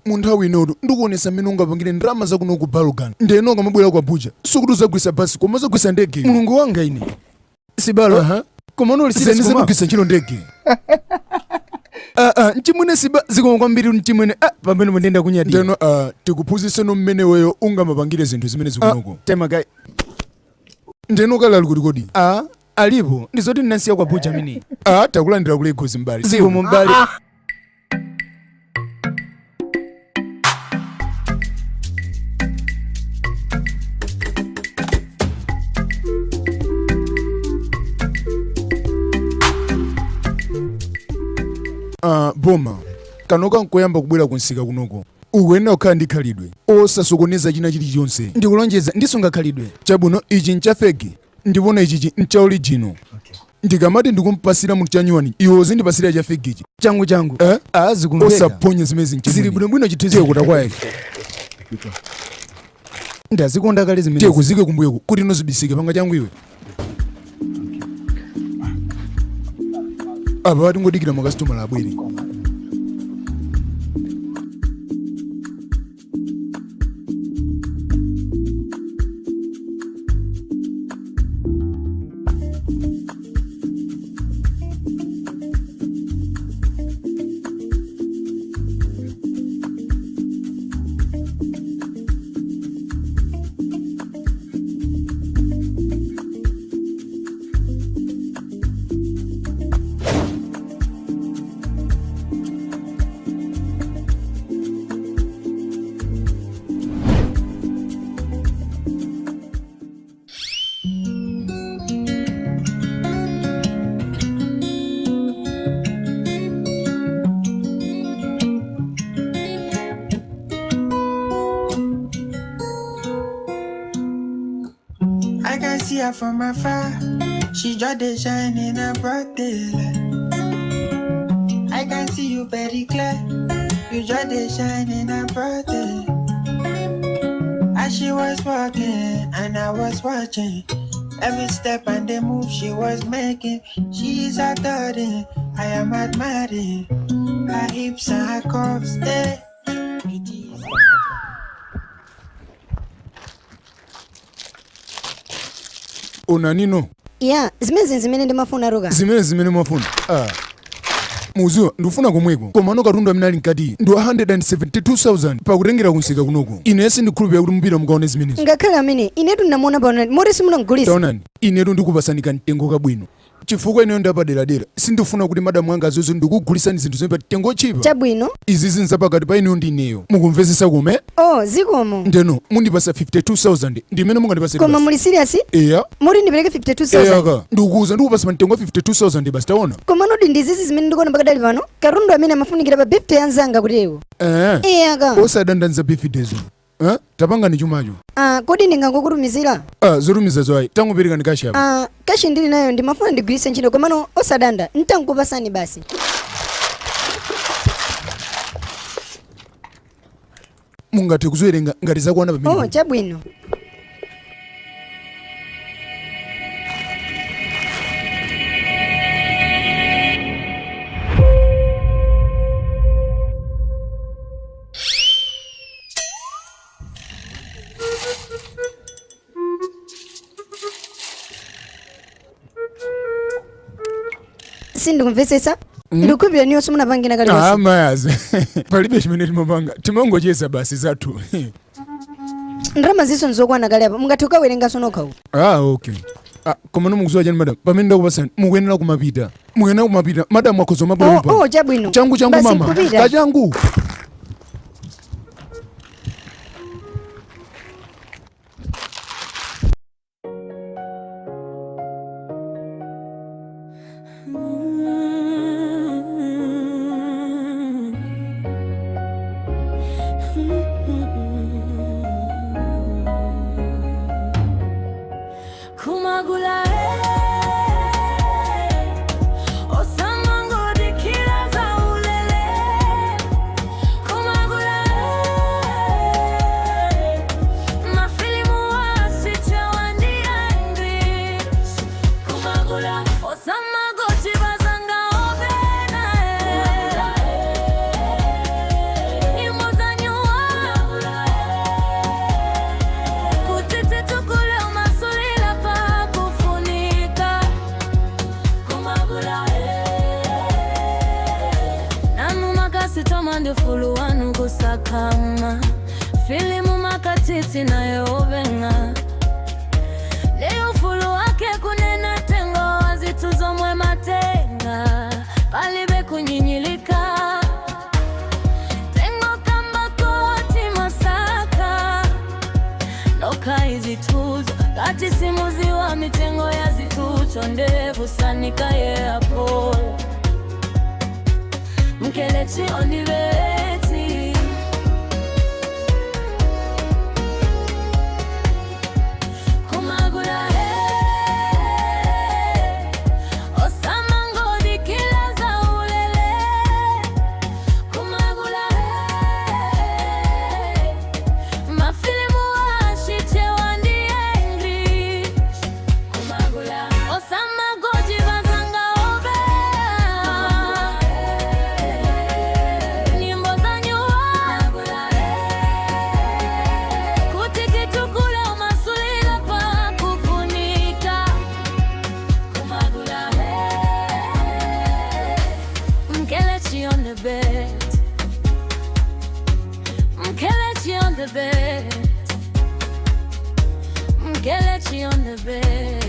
Mu nthawi inotu ndikuonesa mmene ungapangire ndalama zakuno ku Balgan. Ndeno ukamabwera ku Abuja sikuti uzagwisa basi koma uzagwisa ndege. Mulungu wanga ine. Sibalo. Aha. Koma uli serious Zeni koma. zenugwisa ntchito ndege. Ah ah, mchimwene siba zikomo kwambiri mchimwene. Ah, pamene mundenda kunyadira. Ndeno tikuphunzitseno mmene weyo ungamapangire zinthu zimene zikunoko. Tema guy. Ndeno kalali kuti kodi. Ah, alipo. Ndizoti ndinasiya kwa Abuja amene. Ah, takulandira ku Lagos mbali. Zikomo mbali. Ah, boma kanoka nkoyamba kubwera kunsika kunoko ukuyenera kukhala ndi khalidwe osasokoneza china chilichonse. Ndikulonjeza ndisunga khalidwe. Chabwino, ichi ncha fake ndipona ichichi ncha original. Ndikamati ndikumpasira munthu chanyuwani iwe uzindipasira cha fake ichi. Changu changu. Eh? Ah, zikumveka. Osaponya zimene Zili bwinobwino chithunzi. Tiye kutakwayeka. Ndazikonda kale zimene. Tiye kuzike kumbuyeko kuti inozibisike panga changu iwe. Apa tingodikira makasitomala abwere. I can see her from afar. She just dey shine in her bright daylight. I can see you very clear. You just dey shine in her bright day. As she was walking and I was watching, every step and the move she was making. She's adoring, I am admiring her hips and her curves. Eh. Beauty is Onanino. Ya, zimene zimene ndimafuna ruka. Zimene zimene mwafuna. Ah. Muziwa ndikufuna komweko komano katundu amene ali mkati ndi wa 172,000 pakutengera kunsika kunoko. Ine sindikhulupirira kuti mupita mukaone zimenezo. Ngakhale amene inetu ndinamuona pano moti simunamgulitsa. Taonani, inetu ndikupasani kamtengo kabwino chifukwa ineyo ndapaderadera sindifuna kuti madamu anga azozo ndikugulisani zinthu zimene pa mtengo otchipa. Chabwino. Izi zinzapakati pa ineyo ndi ineyo. Mukumvetsetsa kume? Oh, zikomo. Ndeno mundipasa 52,000 ndimene mungandipase Koma basi. muli serious? Eya. Moti ndipereke 52,000? Eyaka, ndikukuuza ndikupasa pa mtengo wa 52,000 basi taona. Koma nodi ndizizi zimene ndikuona pakadali pano? Katundu amene amafunikira pa birthday ya nzanga kuteko. Eh. Eyaka. Osadandanza birthday-zo. Eh? Tapangani chumacho. Ah, kodi ndingangokutumizira? Ah, zotumizazo ayi. Tangoperekani cash apa. Ah, cash ndili nayo ndimafuna ndigwiritse ntchito komano osadanda, ntangokupasani basi. Mungathe kuziwerenga ngati zakwana pamene. Oh, chabwino. Sindikumvetsetsa. Ndikukhulupirira niyo simunapange na kalikonse. Ah, mayazi. Palibe chimene timapanga. Timangocheza basi zathu. Ndalama zinso nzokwana kale apa. Mungathe kukawerenganso nokha uko. Ah, okay. Ah, koma mukudziwa chani madam? Pamene ndakupasani mukuyenera kumapita. Mukuyenera kumapita. Madam akhoza kumabwera Oh, oh, chabwino. Changu changu Basi mama. nkupita. Kachangu. Kumagula osamangodikira za ulele. Kumagula mafilimu wasichawandi English. Kumagula osamagochibazanga obena. Nyimbo za Wanu kusakama filimu makatiti naye uvenga leo ufulu wake kunena tengo wazituzomwe matenga palibe kunyinyilika tengo kamba koti masaka noka izituzo kati simuzi wa mitengo ya zitucho ndevu sanika ye apolo Mkelechi Oniveti. Kumagula Osama ngodi kila za ulele. Kumagula mafilimu washichewa ndi English. Kumagula Osama goji vazanga obe nyimbo za nyua kuti kitukula umasulila pa kufunika. Kumagula Mkelechi on the bed, Mkelechi on the bed, Mkelechi on the bed.